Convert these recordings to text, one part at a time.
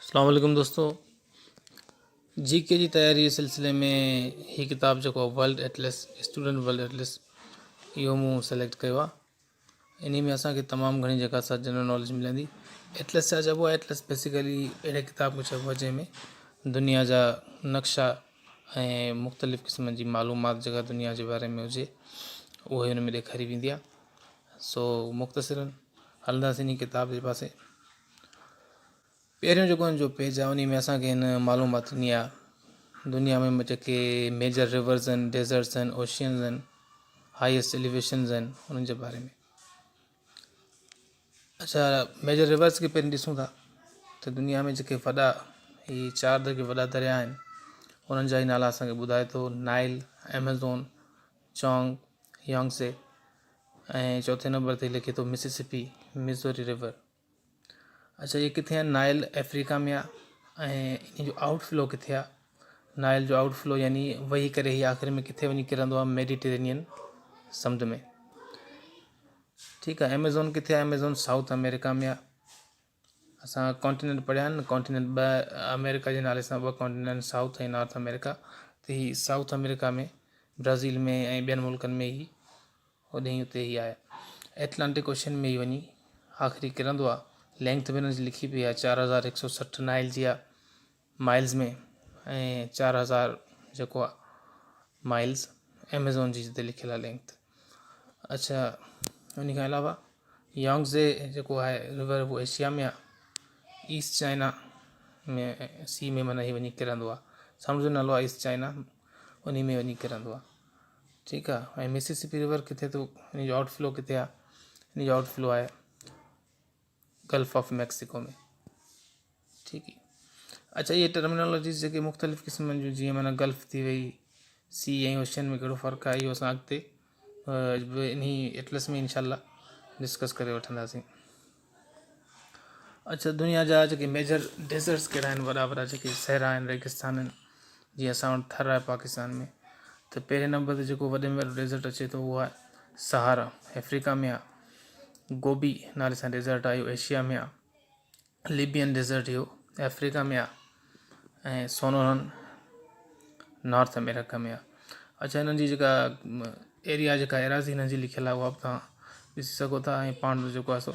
اسلام عليڪم دوستو جي ڪي جي تياري جي سلسلي ۾ هي ڪتاب جيڪو world atlas student world atlas اهو مون سليڪٽ ڪيو آهي انهي ۾ اسانکي تمام گهڻي جيڪا سا جنرل ناليج ملندي ايٽلس ڇا چئبو آهي ايٽلس بيسيڪلي اهڙي ڪتاب کي چئبو آهي جنهن ۾ دنيا جا نقشا ۽ مختلف قسمن جي معلومات جيڪا دنيا جي باري ۾ هجي اهي ان ۾ ڏيکاري ويندي آهي سو مختصرا هلنداسين انهي ڪتاب جي پاسي پهريون جيڪو ان جو پيج آهي انهي ۾ اسان کي هن معلومات ڏني آهي دنيا ۾ جيڪي ميجر ريورز آهن ڊيزرٽس آهن اوشينز آهن هائيسٽ ايليويشنز آهن انهن جي باري ۾ اچھا ميجر ريورز کي پهرين ڏسون ٿا ته دنيا ۾ جيڪي وڏا هي چار جيڪي وڏا دريا آهن انهن جا ئي نالا اسان کي ٻڌائي ٿو نائل ايمازون چانگ يانگسي ۽ چوٿين نمبر تي لکي ٿو مسيسپي مزوري ريور اچھا هي ڪٿي آهي نائل آفريڪا ۾ آهي ۽ ان جو آئوٽ فلو ڪٿي آهي نائل جو آئوٽ فلو يعني وهي ڪري هي آخر ۾ ڪٿي وڃي ڪرندو آهي ميڊيٽرينين سمنڊ ۾ ٺيڪ آهي ايميزون ڪٿي آهي ايميزون سائوٿ آمريڪا ۾ آهي اسان ڪانٽيننٽ پڙهيا آهن ڪانٽيننٽ ٻه آمريڪا جي نالي سان ٻه ڪانٽيننٽ سائوٿ ۽ نارٿ آمريڪا ته هي سائوٿ آمريڪا ۾ برازيل ۾ ۽ ٻين ملڪن ۾ هي هوڏي اتي هي آهي ائٽلانٽڪ اوشن ۾ ئي وڃي آخري ڪرندو آهي لينگٿ به هن جي لکي پئي آهي 4160 نائل جي آهي مائلز ۾ ۽ 4000 جيڪو آهي مائلز ايميزون جي جتي لکيل آهي لينگٿ اچھا ان کان علاوه يانگزي جيڪو آهي ريور هو ايشيا ۾ آهي ايسٽ چائنا ۾ سي ۾ معنيٰ هي وڃي ڪرندو آهي سمنڊ جو نالو آهي ايسٽ چائنا ان ۾ وڃي ڪرندو آهي ٺيڪ آ ۽ مسيسپي ريور ڪٿي ٿو ان جو آئوٽ فلو ڪٿي آ ان جو آئوٽ فلو آهي گلف آف ميڪسيڪو ۾ ٺيڪ اچھا اهي ٽرمينالاجيز جيڪي مختلف قسمن جون جيئن معنيٰ گلف ٿي وئي سي ۽ اوشن ۾ ڪهڙو فرق آهي اهو اسان اڳتي انهي ايٽلس ۾ انشاء الله ڊسڪس ڪري وٺنداسين اچھا دنيا جا جيڪي ميجر ڊيزرٽس ڪهڙا آهن وڏا وڏا جيڪي صحرا آهن ريگستان آهن جيئن اسان وٽ ٿر آهي پاڪستان ۾ ته پهرين نمبر تي جيڪو وڏي ۾ وڏو ڊيزرٽ اچي ٿو اهو آهي سهارا آفريڪا ۾ آهي گوبي نالي سان ڊيزرٽ آهي اهو ايشيا ۾ آهي لبين ڊيزرٽ اهو آفريڪا ۾ آهي ۽ سونورن نارٿ آمريڪا ۾ آهي اچھا هنن جي جيڪا ايريا جيڪا ايراضي هنن جي لکيل آهي اها به توهان ڏسي سگهو ٿا ۽ پاڻ به جيڪو آهي سو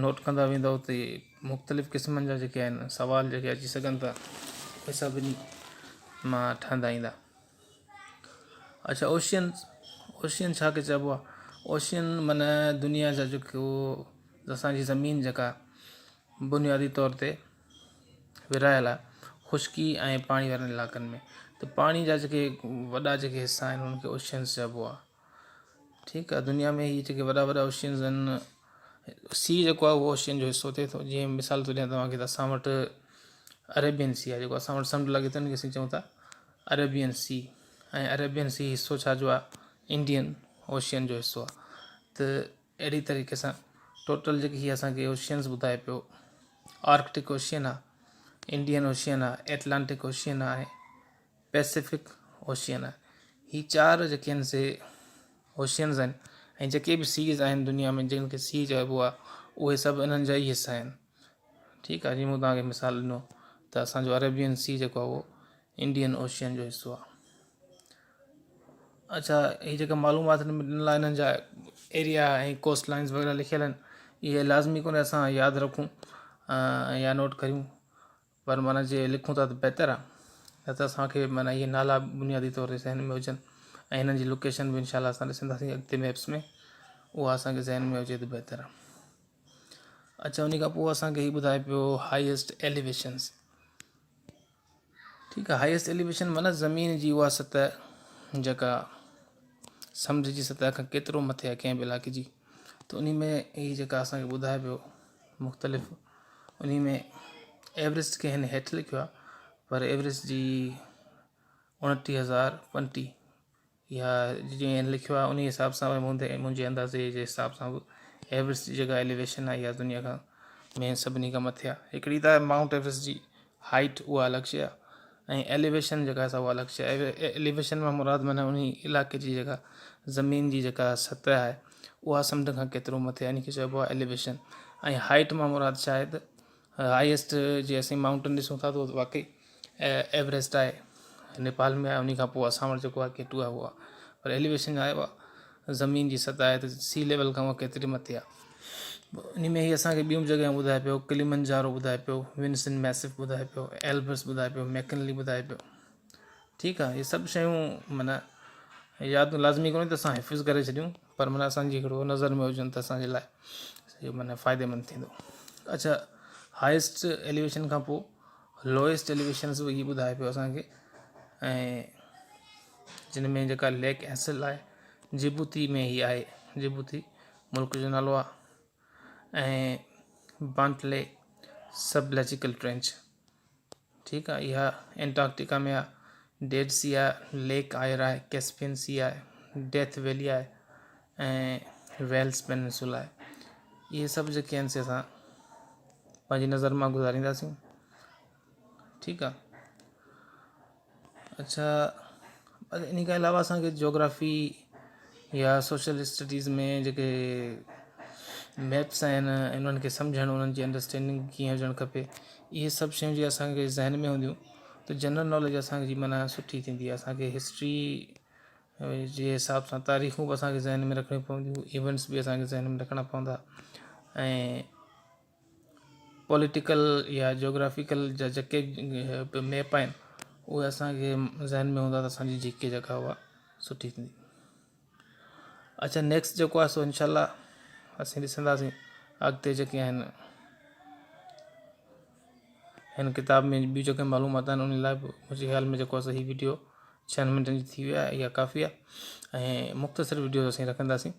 نوٽ ڪندا ويندؤ ته مختلف قسمن جا جيڪي آهن سوال جيڪي اچي سگهن ٿا اهي سڀني مان ٺهندا ايندا اچھا اوشين اوشين ڇا کي چئبو آهي اوشين معنی دنيا جا جيڪو اسانجي زمين جيڪا بنيادي طور تي ورهايل آهي خشڪي ۽ پاڻي وارن علائقن ۾ ته پاڻي جا جيڪي وڏا جيڪي حصا آهن انهن کي اوشينس چئبو آهي ٺيڪ آهي دنيا ۾ هي جيڪي وڏا وڏا اوشينز آهن سي جيڪو آهي اهو اوشين جو حصو ٿئي ٿو جيئن مثال ٿو ڏيان توهان کي ته اسان وٽ عربين سي آهي جيڪو اسان وٽ سمنڊ لڳي ٿو ان کي اسين چئون ٿا عربين سي ۽ عربين سي حصو ڇا جو آهي انڊين اوشين جو حصو آهي ته اهڙي طريقي سان ٽوٽل جيڪي هي اسان کي اوشينز ٻڌائي پيو آرڪٽڪ اوشين آهي انڊين اوشين آهي ائٽلانٽڪ اوشين آهي پيسفڪ اوشين آهي هي چار جيڪي آهن سي اوشينز آهن ۽ جيڪي به سيز آهن دنيا ۾ جن کي سي چئبو آهي اهي سڀ انهن جا ئي حصا آهن ٺيڪ آهي جيئن مون توهان کي مثال ڏنو ته اسانجو عربين سي جيڪو آهي اهو انڊين اوشين جو حصو آهي اڇا هي جيڪا معلومات هن ۾ ڏنل آهن انهن جا ايريا ۽ ڪوسٽ لائنز وغيره لکيل آهن اهي لازمي ڪونهي اسان ياد رکون يا نوٽ ڪريون پر معنيٰ جي لکون ٿا ته بهتر آهي نه ته اسانکي معنيٰ اهي نالا بنيادي طور تي ذهن ۾ هجن ۽ هنن جي لوڪيشن به انشاء الله اسان ڏسنداسين اڳتي ميپس ۾ اها اسانکي ذهن ۾ هجي ته بهتر آهي اڇا ان کان پوء اسانکي هي ٻڌائي پيو هائيسٽ ايليويشنس ٺيڪ آهي هائيسٽ ايليويشن معنيٰ زمين جي اها سطح جيڪا سمنڊ جي سطح کان ڪيترو مٿي آهي ڪنهن به علائقي جي ته انهي ۾ هي جيڪا اسانکي ٻڌائي پيو مختلف انهي ۾ ايورسٽ کي هن هيٺ لکيو آهي پر ايورسٽ جي 29035 يا جيئن هن لکيو آهي انهي حساب سان منهنجي اندازي جي حساب سان به ايورسٽ جي جيڪا ايليويشن آهي اها دنيا کان ۾ سڀني کان مٿي آهي هڪڙي ته آهي مائونٽ ايورسٽ جي هائيٽ اها الڳ شيء آهي ۽ ايليويشن جيڪا آهي سا اها الڳ شيء آهي ايليويشن مان مراد معنيٰ انهي علائقي جي جيڪا زمين جي جيڪا سطح آهي اها سمنڊ کان ڪيترو مٿي آهي ان کي چئبو آهي ايليويشن ۽ هائيٽ مان مراد ڇا آهي ته هائيسٽ جي اسين مائونٽين ڏسون ٿا ته واقعي ايوريسٽ آهي نيپال ۾ آهي ان کان پوء اسان وٽ جيڪو آهي ڪيٽو آهي اهو آهي پر ايليويشن آهي اها زمين جي سطح آهي ته سي ليول کان اها ڪيتري مٿي آهي ان ۾ هي اسانکي ٻيون به جڳهيون ٻڌائي پيو ڪليمنجارو ٻڌائي پيو ونسن ميسف ٻڌائي پيو ايلبرس ٻڌائي پيو ميڪنلي ٻڌائي پيو ٺيڪ آهي هي سڀ شيون معنيٰ ياد لازمي ڪونهي ته اسان حفظ ڪري ڇڏيون پر معنيٰ اسانجي هڪڙو نظر ۾ هجن ته اسانجي لاء اهو معنيٰ فائديمند ٿيندو اڇا هائيسٽ ايليويشن کان پوء لوئسٽ ايليويشنس به هي ٻڌائي پيو اسانکي ۽ جن ۾ جيڪا ليڪ ايسل آهي جبوتي ۾ هي آهي جبوتي ملڪ جو نالو آهي ۽ بانٽلي سب ليجيڪل ٽرينچ ٺيڪ آ اها انٽارڪٽيڪا ۾ آ ڊيڊ سي آ ليڪ آئر آهي ڪيسپين سي آهي ڊيٿ ويلي آهي ۽ ويلس پيننسولا آهي اهي سڀ جيڪي آهن سي اسان پنهنجي نظر مان گذارينداسين ٺيڪ آ اڇا ان کان علاوه اسانکي جاگرافي يا سوشل اسٽڊيز ۾ جيڪي ميپس آهن انهن کي سمجهڻ انهن جي انڊرسٽينڊنگ ڪيئن هجڻ کپي اهي سڀ شيون جي اسانکي ذهن ۾ هونديون ته جنرل ناليج اسانجي معنيٰ سٺي ٿيندي اسانکي هسٽري جي حساب سان تاريخون به اسانکي ذهن ۾ رکڻيون پونديون ايونٽس به اسانکي ذهن ۾ رکڻا پوندا ۽ پوليٽيڪل يا جاگرافيڪل جا جيڪي به ميپ آهن اهي اسانکي ذهن ۾ هوندا ته اسانجي جي ڪي جيڪا اها سٺي ٿيندي اڇا نيڪسٽ جيڪو آهي سو انشاء الله اسين ڏسنداسين اڳتي جيڪي آهن هن ڪتاب ۾ ٻيون جيڪي معلومات آهن ان لاء به منهنجي خيال ۾ جيڪو آهي هي ويڊيو ڇهن منٽن جي ٿي وئي آهي اها ڪافي آهي ۽ مختصر ويڊيو اسين رکنداسين.